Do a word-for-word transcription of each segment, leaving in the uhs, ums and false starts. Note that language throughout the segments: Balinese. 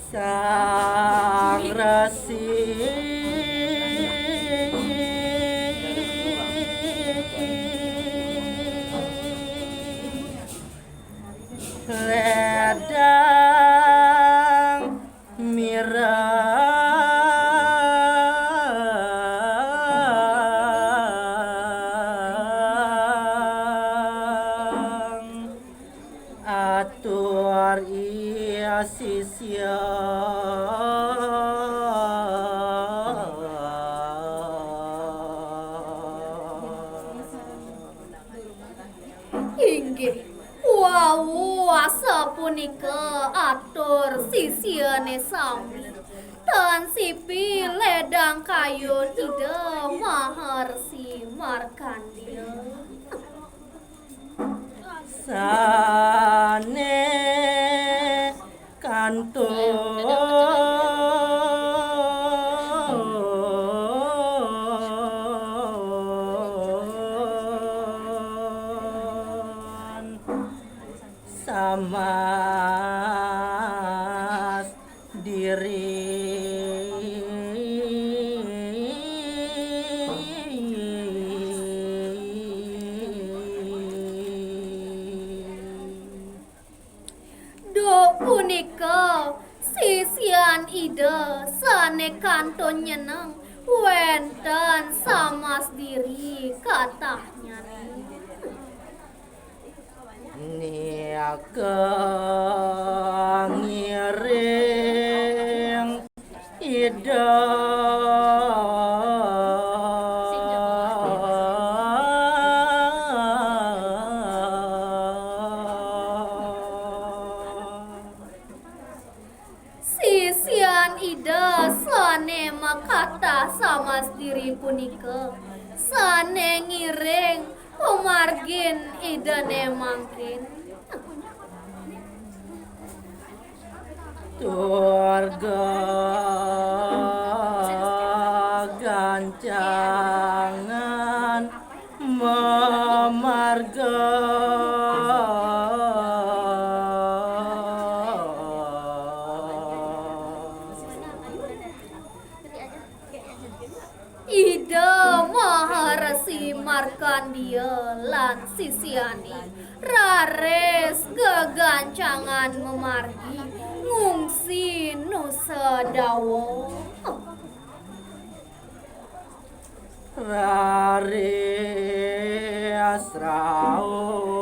Sang Resi Ledang Mirang atur ia sisia. Inggih, wau sapunika atur sisiane sami. Tan sipi ledang kayun Ida Maharsi Markandia. Sane kantun samas diri. Duk punika, sisian Ida sane kantun nyeneng wenten samas diri katahnyane. Nika ngiring Ida sisian Ida sane makatah samas diri punika, sane ngiring pamargin Idane mangkin. Tur gegancangan mamarga. Ida Maharesi Markandia lan sisiane raris gegancangan mamargi ngungsi Nusa Dawa. Raris rauh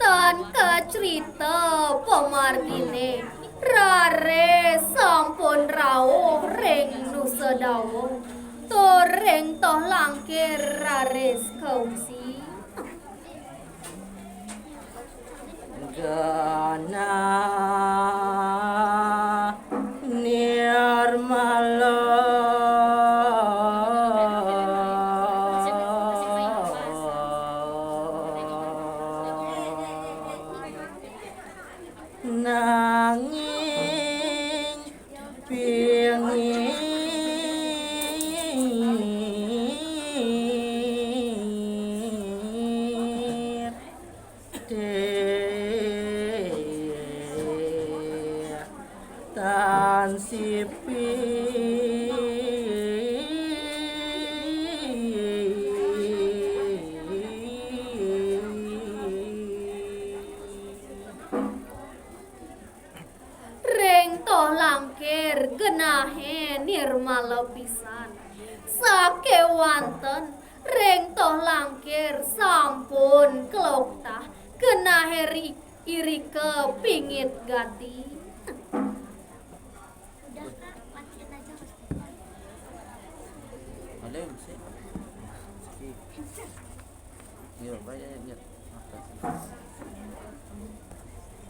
Tan kacrita pamargine, raris sampun rauh ring Nusa Dawa, tur ring Toh Langkir raris kaungsi. Genah nirmala. Nanging pingit tan sipi. Ring Toh Langkir genahe nirmala pisan. Sakewanten ring Toh Langkir sampun kloktah, genahe ri-, irika pingit gati. Udah, Kak, matiin aja. Ada yang bisa? Iya, Pak, ya, ya.